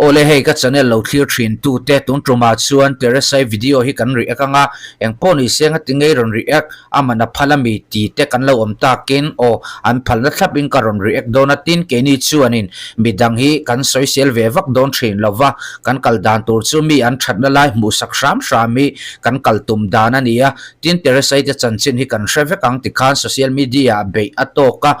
Awle hei ka channel lo thlir thin tu te tun tumah chuan Teresai video hi kan react anga eng pawh ni se ngati ngei rawn react a man a phal ami ti te kan lo awm takin aw an phalna thlap in ka rawn react dawn a tin keini chuanin midang hi kan sawisel ve vak dawn thin lova kan kal dan tur chu mi an thatna lai hmuhsak hram hram hi kan kal tum dan a ni a Tin, Teresai te chanchin hi kan hre vek ang tikhan social media ah beih a tawk a,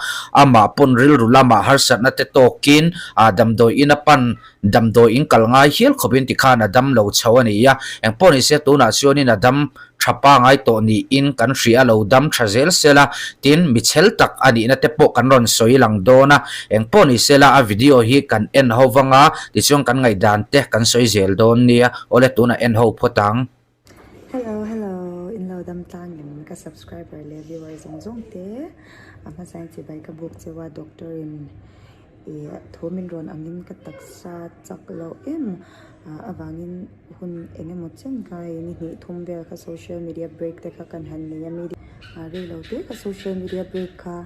amah pawn rilru lamah harsatna te tawkin ah damdawi in a pan damdawi in kal ngai hial khawpin tikhan a dam lo chho a ni a, engpawh ni se tunah chuanin a dam tha pangai tawh niin kan hria a lo dam tha zel sel a, tin mi chhel tak a nihna te pawh kan rawn sawi lang dawn a, engpawh ni sela a video hi kan en ho vang a, tichuan kan ngaihdan te kan sawi zel dawn nia, awle tunah en ho phawt ang. Hello hello in lo dam tlang em ka subscriber leh viewer zawng zawng te a hmasain chibai ka buk cheu a doctor in ih thu min rawn angin ka taksa chak loh em avangin hun eng emaw chen kha hei ni hnih thum vel kha social media break te kha kan han nei a media rei lo te kha social media break kha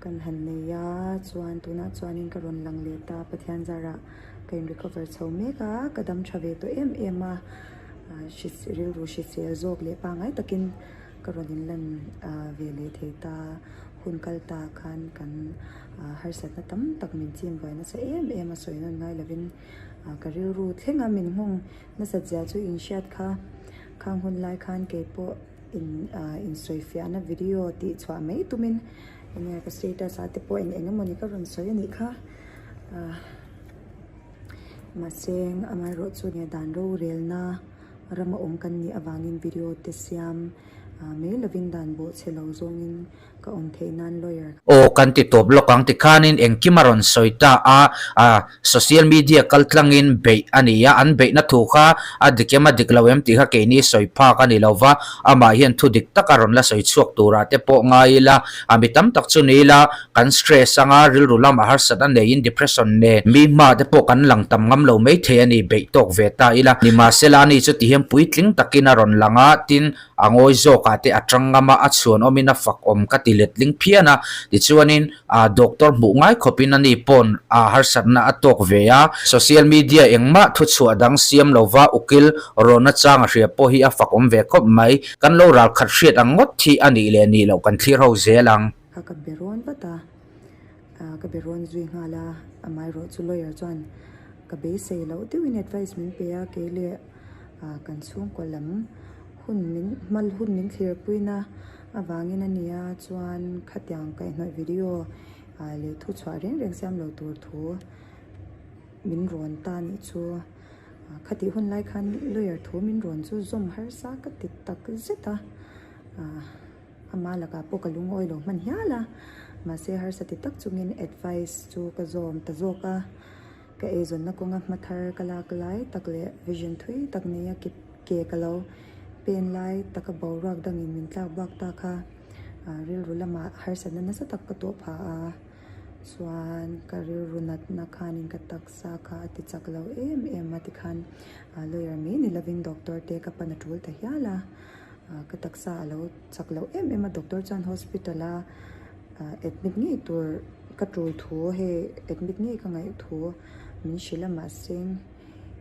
kan han nei a chuan tunah chuanin ka rawn lang leh ta Pathian zarah ka in recover chho mek a ka dam tha ve tawh em em a. Rilru hrisel zawk leh pangngai takin ka rawn inlan ve leh thei ta. Hun kal ta khan kan harsatna tam tak min chim buai nasa em em a sawi nawn ngai lovin ka rilru thleng a min nghawng nasat zia chu inhriat kha. Khang hun lai khan keipawh in insawifiahna video tih chhuah mai tumin enge ka status ah te pawh eng eng emawni ka rawn sawi a nih kha. Mahse amaherawh chu nia dan rorelna rama awm kan nih avangin video te siam mai lovin dan bawh chhe lo zawngin ka awm theih nan lawyer Aw kan ti tawp lawk ang tikhanin engkim a rawn sawi ta a, a social media kal tlangin beih a ni a, an beihna thu kha a dik em a dik lo em tih kha keini sawi phak a ni lo va, amah hian thu dik tak a rawn la sawi chhuak turah te pawh ngai ila, a mi tam tak chu ni ila Kan stress anga rilru lamah harsat a neiin depression nen mi hma te pawh kan lang tam ngam lo mai thei a ni, beih tawk ve ta ila. Nimahsela ani chu tihian puitling takin a rawn lang a, tin a ngawi zawkah te a tang ngam a, a chhuan awmin a fak awm ka ti letling phian a. Tichuanin a doctor hmuh ngai khawpin ani pawn a harsatna a tawk ve a. Social media engmah thuchhuah dang siam lova ukil rawn nachang a hria pawh hi a fak awm ve khawp mai. Kan lo ralkhat hriat ang ngawt hi a nih leh nih loh kan thlir ho zel ang. Kha ka be rawn vat a, ka be rawn zui nghal a, amaherawh chu lawyer chuan ka beisei loh deuhin advice min pe a, kei leh kan chhungkaw lam hun min hmal hun min thlir puina avangin a nia chuan khatiang kaihhnawih video leh thu chhuah reng reng siam lo tur thu min rawn ta nih chu khatih hun lai khan lawyer thu min rawn chu zawm harsa ka ti tak zet a. Ama lakah pawh ka lungawi lo hman hial a, mahse harsa ti tak chungin advice chu ka zawm ta zawk a, ka eizawnna kawnga hma thar ka lak lai tak leh vision thui tak neia ke ke ka lo pen lai taka boruak dangin min tlak bak ta kha rilru lamah harsatna nasa tak ka tawh phah a, chuan ka rilru natna khanin ka taksa kha a ti chak lo em em a tikhan lawyer mai ni lovin doctor te ka pan a tul ta hial a. Ka taksa a lo chak loh em em a doctor chuan hospital a admit ngei tur ka tul thu hei admit ngei ka ngaih thu min hrilh a mahse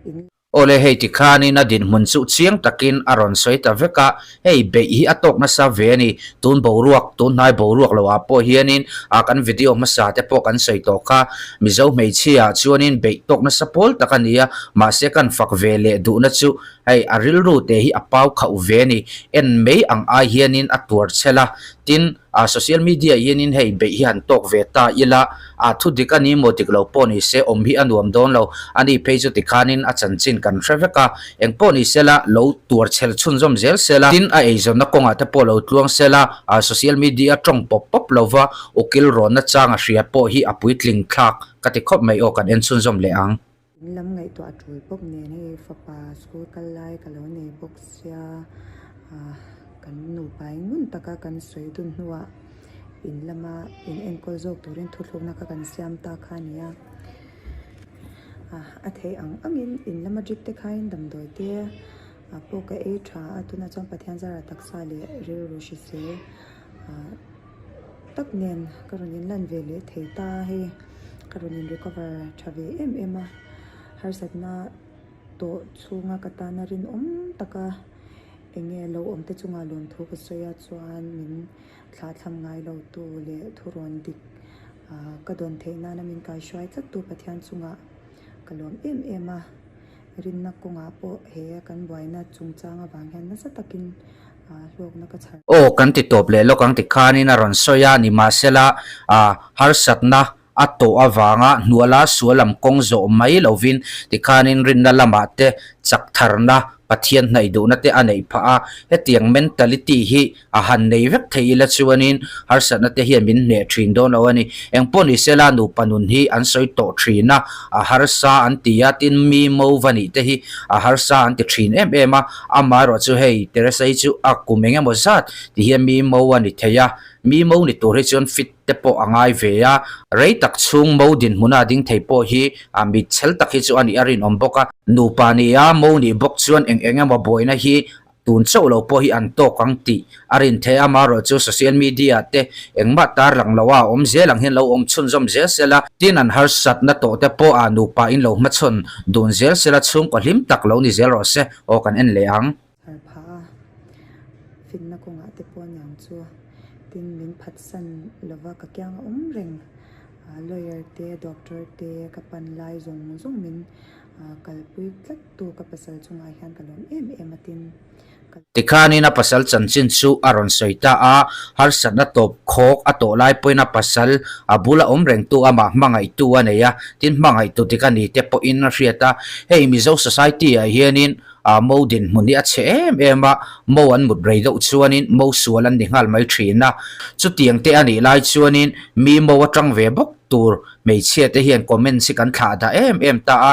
in. Awle hei tikhanin a dinhmun chu chiang takin a rawn sawi ta vek a, hei beih hi a tawk nasa ve a ni, tun boruak tun hnai boruak lo ah pawh hianin ah kan video hmasa te pawh kan sawi tawh kha Mizo hmeichhia ah chuanin beih tawk nasa pawl tak a ni a, mahse kan fak ve leh duhna chu Hei a rilru te hi a pau khauh ve a ni. En mai ang ai hianin a tuar chhel a. Tin, a social media hianin hei beih hi han tawk ve ta ila, a thu dik a ni maw dik lo pawh ni se awm hi a nuam dawn lo. A ni phei chu tikhanin a chanchin kan hre vek a. Eng pawh ni sela lo tuar chhel chhunzawm zel sela. Tin, a eizawnna kawngah te pawh lo tluang sela, a social media tawng pawp pawp lova ukil rawnna chang a hria pawh hi a puitling thlak ka ti khawp mai aw kan en chhunzawm leh ang. In lam ngaihtuah a tul bawk nen hei fapa school kal lai ka lo nei bawk sia ah kan nupa in ngun taka kan sawi dun hnuah in lama in enkawl zawk turin thuthlukna kha kan siam ta kha a ni a ah a theih ang angin in lama drip te khain damdawi te ah pawh ka ei tha a tunah chuan Pathian zara taksa leh rilru hrisel ah tak nen ka rawn inlan ve leh thei ta hei ka rawn in recover tha ve em em a. Harsatna tawh chhunga ka tana rinawm taka eng nge lo awm te chunga lawmthu ka sawi a chuan min thlahthlam ngai lo tu leh thurawn dik ka dawn theih nana min kaihruai tlat tu Pathian chungah ka lawm em em a. Rinna kawngah pawh he kan buaina chungchang avang hian nasa takin hlawkna ka chhar. Aw kan ti tawp leh lawk ang tikhanin a rawn sawi a, nimahsela harsatna a tawh avanga hnuala sual lam kawng zawh mai lovin tikhanin rinna lamah te chak tharna Pathian hnaih duhna te a neih phah a, hetiang mentality hi a han nei vek thei ila chuanin harsatna te hian min hneh thin dawn lo a ni. Engpawh ni sela nupa nun hi an sawi tawh thin a, a harsa an ti a, tin mi mo va nih te hi a harsa an ti thin em em a, amaherawh chu hei Teresa hi chu a kum eng emaw zat ti hian mi mo a ni thei a, mi mo ni tur hi chuan fit te pawh a ngai ve a, rei tak chhung mo dinhmuna ding thei pawh hi a mit chhel tak hi chu a nih a rinawm bawk a. Nupa ni a mo nih bawk chuan eng eng emaw buaina hi tun chauh lo pawh hi an tawk ang tih a rin theih a, amaherawh chu social media te engmah tarlang lo a awm zel ang hian lo awm chhunzawm zel sela, tin an harsatna tawh te pawh a nupa in lo hmachhawn dun zel sela chhungkaw hlim tak lo ni zel rawh se, aw kan en leh ang. Har phah a, finna kawngah te pawh aniang chu tin min phatsan lova ka kiang a awm reng lawyer te doctor te ka pan lai zawng zawng min kalpui tlat tu ka pasal chungah hian ka lawm em em a tin ka. Tikhanin a pasal chanchin chu a rawn sawi ta a, harsatna tawp khawk a tawh lai pawhin a pasal a bula awm rengtu amah hmangaihtu a nei a, tin hmangaihtu dik a ni te pawhin a hriat a, hei Mizo society ah hianin a mo dinhmun hi a chhe em em a, mo an mut rei deuh chuanin mo sual an ni nghal mai thin a, chutiang te a nih lai chuanin mi mo atang ve bawk tur hmeichhia te hian comments hi kan thlah dah em em ta a,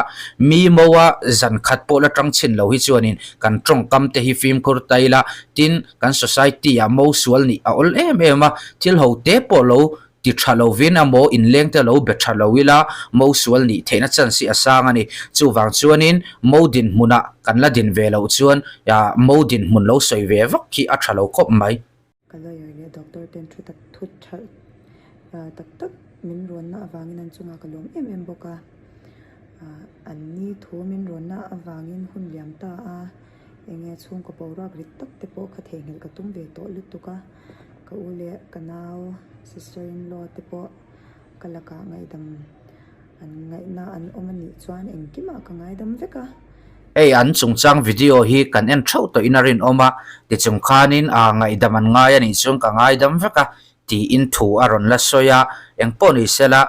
mi mo a zan khat pawh la tang chhin lo hi chuanin kan tawngkam te hi fimkhur ta ila, tin kan society ah mo sual nih a awl em em a, thil ho te pawh lo ti tha lovin emaw inleng te lo be tha lo ila mo sual nih theihna chance hi a sang a ni. Chuvang chuanin mo dinhmunah kan la din ve loh chuan mo dinhmun lo sawi ve vak hi a tha lo khawp mai. Ka lawyer leh doctor ten thu tak thu tha tak tak min rawnna avangin an chungah ka lawm em em bawk a. An ni thu min rawnna avangin hun liam ta a. Enge chhungkaw boruak rit tak te pawh kha theihnghilh ka tum ve tawh lutuk a, ka u leh ka nau sister in law te pawh ka lakah ngaihdam an ngaihna an awm a nih chuan engkimah ka ngaidam vek a. Hei an chungchang video hi kan en theuh tawh in a rinawm a, tichung khanin aa ngaihdam an ngai a nih chuan ka ngaidam vek a tiin thu a rawn la sawi a, engpawh ni sela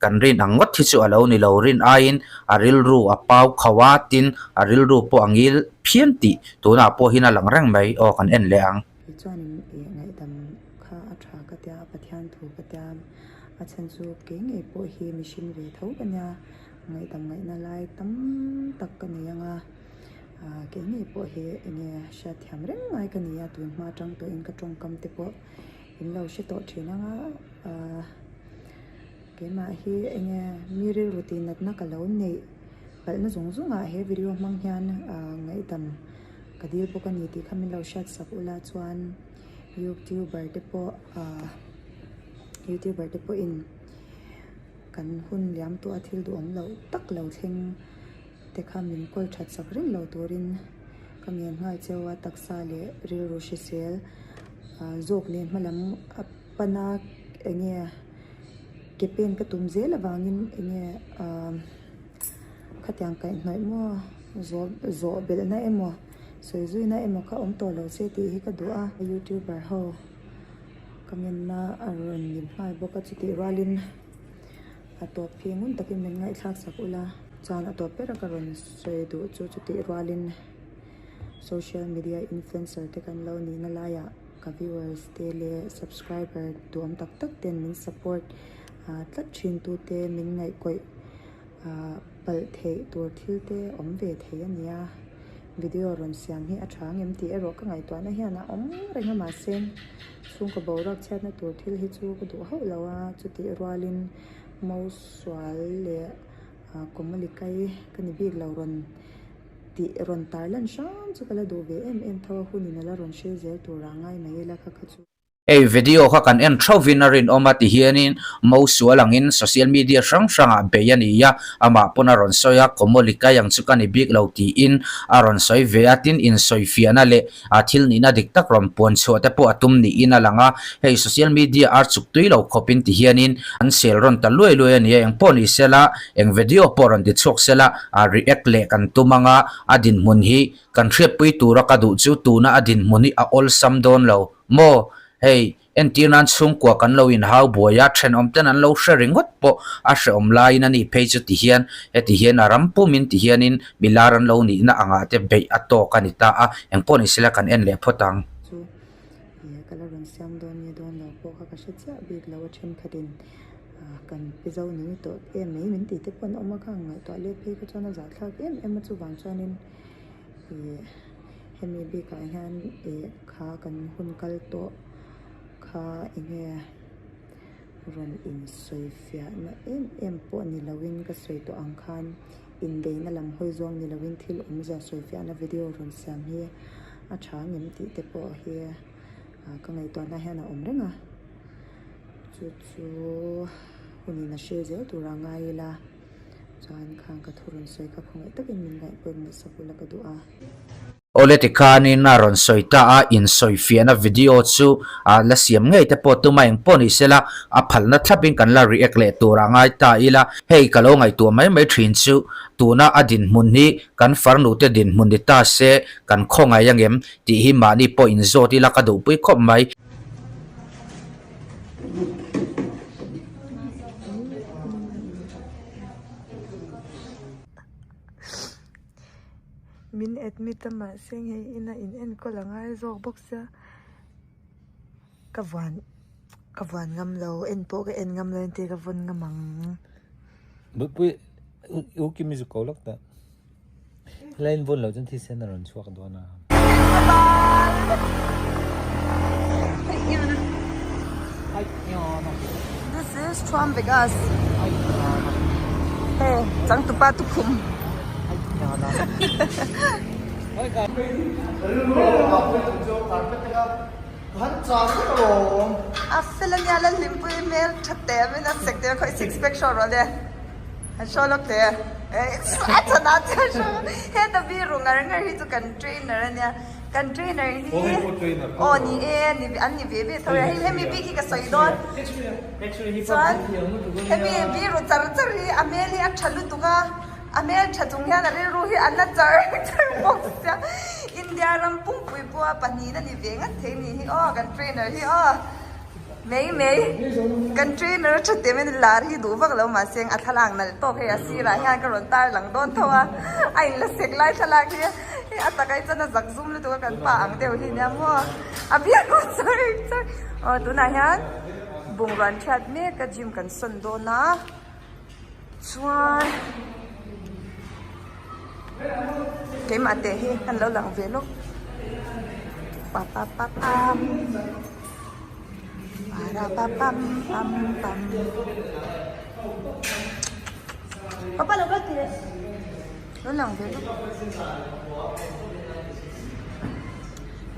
Kan rin ang ngawt hi chu a lo ni lo, rin aiin a rilru a pau khauh a, tin a rilru pawh a ngil phian tih tunah pawh hian a lang reng mai, aw kan en leh ang. Kei chuanin ih ngaihdam kha a tha ka tia, Pathian thu ka tia, a chhan chu kei ngei pawh hi mihring ve tho ka nia, ngaihdam ngaihna lai tam tak ka nei ang a, kei ngei pawh hi eng nge hriatthiam reng ngai ka ni a, tun hma atang tawhin ka tawngkam te pawh in lo hre tawh thin ang a, Keimah hi enge mi rilru tih natna ka lo neih palhna zawng zawngah he video hmang hian ngaihdam ka dil bawk a ni tih kha min lo hriat sak ula chuan youtuber te pawh ahh youtuber te pawhin kan hun liam tawh a thil duhawm loh tak lo thleng te kha min kawl that sak reng lo turin ka ngen nghal cheu a taksa leh rilru hrisel zawk leh hmalam a pana enge ke pen ka tum zel avangin enge ahh khatiang kaihhnawih maw zawh zawh belhna emaw sawi zuina emaw kha awm tawh lo se tih hi ka duh a youtuber ho ka ngenna a rawn lim nghal bawk a chutih rualin a tawp hi ngun takin min ngaihthlak sak ula chuan a tawp ber a ka rawn sawi duh chu chutih rualin social media influencer te kan lo nihna laiah. Ka viewers te leh subscriber duhawm tak tak ten min support tlat thin tu te min ngaihkawih palh theih tur thil te awm ve thei a nia. Video rawn siam hi a tha ngem tih erawh ka ngaihtuahna hian a awm reng a mahse chhungkaw boruak chhiatna tur thil hi chu ka duh hauh lo a chutih rualin Mosual leh Kawmalikai ka ni bik lo rawn. Tih rawn tar lan hram chu ka la duh ve em em tho a, hunin a la rawn hril zel tur ah ngai mai ila kha kha chu. Hei video kha kan en thauhin a rinawm a ti hianin mo sual angin social media hrang hrangah bei a ni a, amah pawn a rawn sawi a, Komolika yang chu ka ni bik lo tiin a rawn sawi ve a, tin insawifiahna leh a thil nihna dik tak rawn puan chhuah te pawh a tum niin a lang a, hei social media ar chuk tui lo khawpin ti hianin an sel rawn ta luai luai a ni a, engpawh ni sela eng video pawh rawn ti chhuak sela a react leh kan tum anga a dinhmun hi kan hriatpui tura ka duh chu tuna a dinhmun hi a awlsam dawn lo. Maw? Hei, entir nan chhungkua kan lo inhau buai a, thenawm ten an lo hre ringawt pawh a hreawm laiin a nih phei chu ti hian heti hian a ram pumin ti hianin milar an lo nihna angah te beih a tawk a ni ta a, engpawh ni sela kan en leh phawt ang. Chu ih ka la rawn siam dawn nge dawn lo pawh kha ka hre chiah bik lo a thenkhatin kan pi zo ni tawh em mai min tih te pawh an awm a, kha ngaihtuah let phei kha chuan a zahthlak em em a chuvang chuanin ih hemi bikah hian ih kha kan hun kal tawh kha enge rawn insawi fiahna em em pawh ni loin ka sawi tawh ang khan inbeihna lam hawi zawng ni loin thil awmzia sawi fiahna video rawn siam hi a tha ngem tih te pawh hi ah ka ngaihtuahna hian a awm reng a chu chu hunin a hre zel tur a ngai ila. Chuan khang ka thu rawn sawi kha khawngaih takin min ngaihpawimawh sak ula ka duh a. Awle tikhanin a rawn sawi ta a, insawifiahna video chu a la siam ngei te pawh tuma eng pawh ni sela a phalna thlapin kan la react leh tur a ngai ta ila, hei ka lo ngaihtuah mai mai thin chu tuna a dinhmun hi kan farnu te dinhmun ni ta se kan khawngaih angem tih hi mahni pawh inzawt ila ka duhpui khawp mai. Min admit a mahse hei ina in enkawl a ngai zawk bawk sia ka vuan ka vuan ngam lo en pawh ka en ngam lo entir ka vawn ngam ang. Bawihpui u Kimi zu ko lawk ta. Helai in vawn lo chuan thisen a rawn chhuak dawn a. This is Trump Vegas. Hey, changtupa tukhum. A fel ania la hlimpui hmel tha teh min a sek tir khawi six pack show rawh le. An show lawk teh a chhan ah chuan show heta biru ngar ngar hi chu kan trainer ania kan trainer hi aw ni e an ni ve ve tho e hei hemi bik hi ka sawi dawn chuan hemi biru char char hi a hmel hi a tha lutuk a a hmel tha chung hian a rilru hi a la char char bawk sia India ram pumpui pawh a pahnih a ni ve ngat thei ni hi aw kan trainer hi aw. Mai mai, kan trainer a tha tem in lar hi duh vak lo mahse a thlalak nalh tawk hei a sirah hian ka rawn tar lang dawn tho a, a in la sek lai thlalak hi hei a takah hi chuan a zak zum lutuk a kan pa ang deuh hi nia maw a biak u char char aw tunah hian bungrua an thiat mek a gym kan sawn dawn a chuan keimah teh hi an lo lang ve lawk pa pa pa pam. Para pa pam pam pam. Papa lo kal tih leh. Lo lang ve lawk.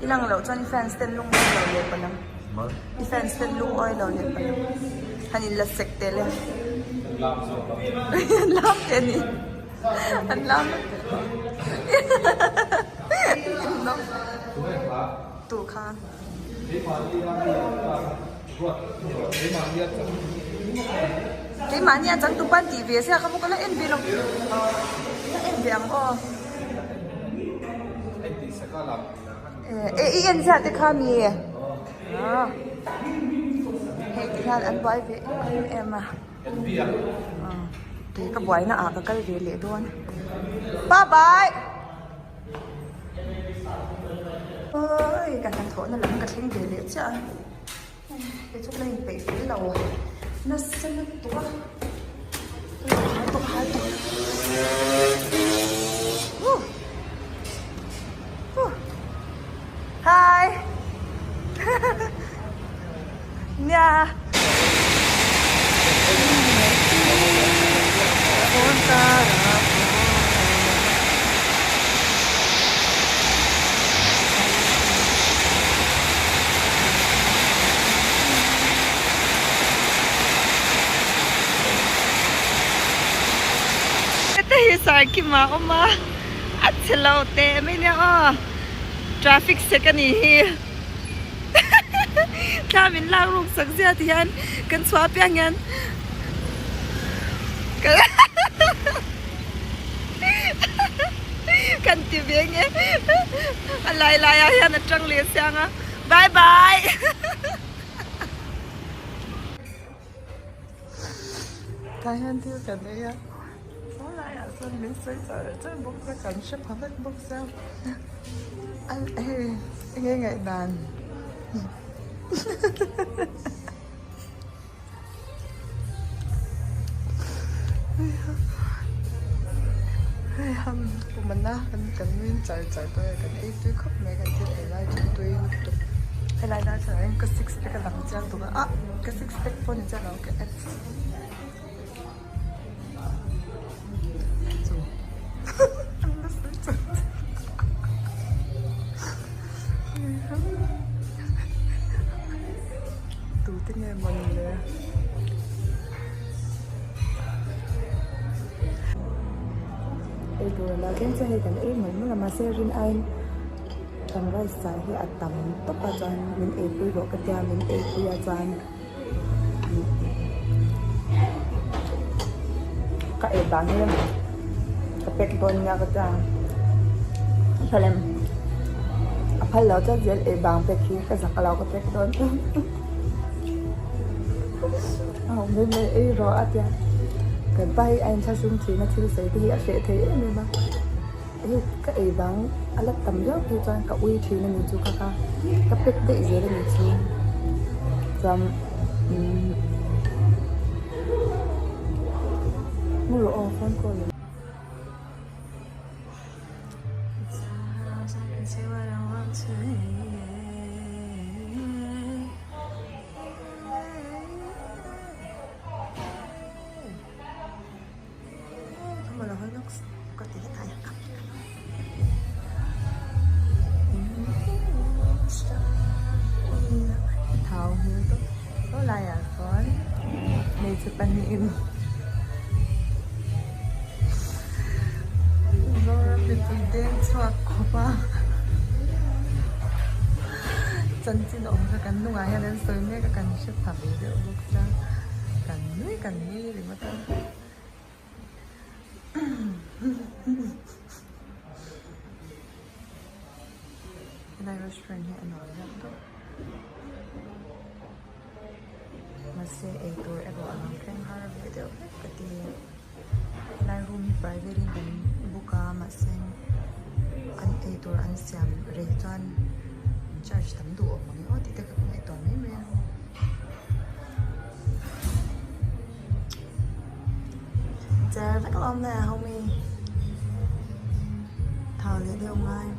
I lang loh chuan i fans ten lungawi lo leh palh ang. I fans ten lungawi lo leh palh ang. Han in la sek teh le. An lam teh a ni. An lam. Tu kha. Keimahni a changtupa an tih ve sia kha maw ka la en ve lo la en ve ang aw e i en zia te kha mi hei ti hian an buai ve em em a kei ka buaina ah ka kal ve leh dawn bye bye. Awii ka hnathawhna lam ka thleng ve leh chiah a kei chu ka la inpeih fel lo nasa lutuk a hal tawk hal tawk hi nia. Sangkima a awm a, a chhe lo teh mai nia aw, traffic sek a nih hi thla min lak ruk sak zia ti hian kan chhuah apiang hian kan ti ve nge a lai lai ah hian a tang leh siang a bye bye. Tah hian thil kan ei a saw laiah sawn min sawi char char bawk a kan hre pha vek bawk sia a hei enge ngaihdan hei ham pumana kan kan nui char char tawh a kan ei tui khawp mai kan thil ei lai chu tui lutuk helai lai chuan hian ka six pack a lang chiang tuk a ah ka six pack pawh ni chiah lo ka abs chu an la sawi char char tute nge mawni le. Ei tur a lo thleng chiah hei kan ei mawlh mawlh a mahse rin aiin kan rice chah hi a tam tawp a chuan min eipui rawh ka tia min eipui a chuan ka ei dan hi ka pack dawn nia ka tia a phal em a phal lo chuan zel ei bang pack hi ka zak lo ka pack dawn chuan a awm em em ei rawh a tia kan pa hi a inthlahrung thin a thil sawi te hi a hreh thei em em a hei ka ei bang a la tam viau phei chuan ka ui thin a ni chu ka ka ka pack daih zel a ni chu chuan umm mu rawh aw phone call lo. Thau hmel tawp saw laiah sawn hmeichhe pahnihin Zoram mipui deng chhuak khawp a chanchin awm kha kan hnungah hian an sawi mek a kan hre pha ve deuh bawk sia kan nui kan nui ringawt a. Helai restaurant hi a nuam deuh deuh mahse eitur erawh a lo thleng har ve deuh hlek ka ti helai room hi private in kan book a mahse an eitur an siam rei chuan charge tam duh awm ang e aw tih te kha ka ngaihtuah mai mai a. Cher vek alawm le homie thau leh deuh ngai.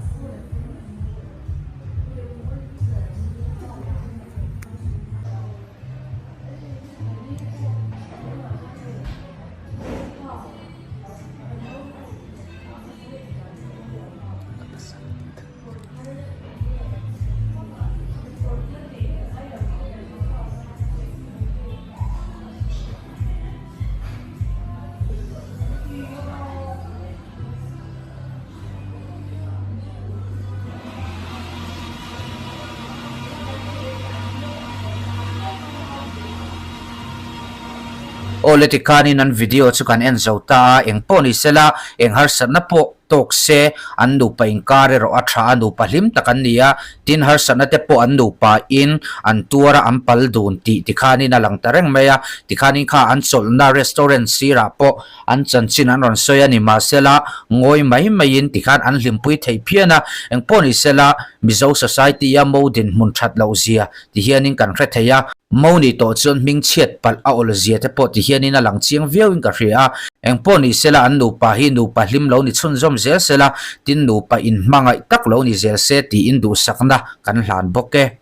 Aw le tikhanin an video chu kan en zo ta a, engpawh ni sela eng harsatna pawh tawk se an nupa inkar erawh a tha a, nupa hlim tak an ni a, tin harsatna te pawh an nupa in an tuar a an pal dun tih tikhanin a lang ta reng mai a, tikhanin kha an chawlhna restaurant sirah pawh an chanchin an rawn sawi a ni mahsela ngawi mai maiin tikhan an hlimpui thei phian a, engpawh ni sela Mizo society a mo dinhmun that loh zia ti hianin kan hre thei a. Mo nih tawh chuan hming chhiat palh a awl zia te pawh ti hianin a lang chiang viauin ka hria a. Engpawh ni sela an nupa hi nupa hlim lo ni chhunzawm zel sela, tin nupa inhmangaih tak lo ni zel se tiin duhsakna kan hlan bawk e.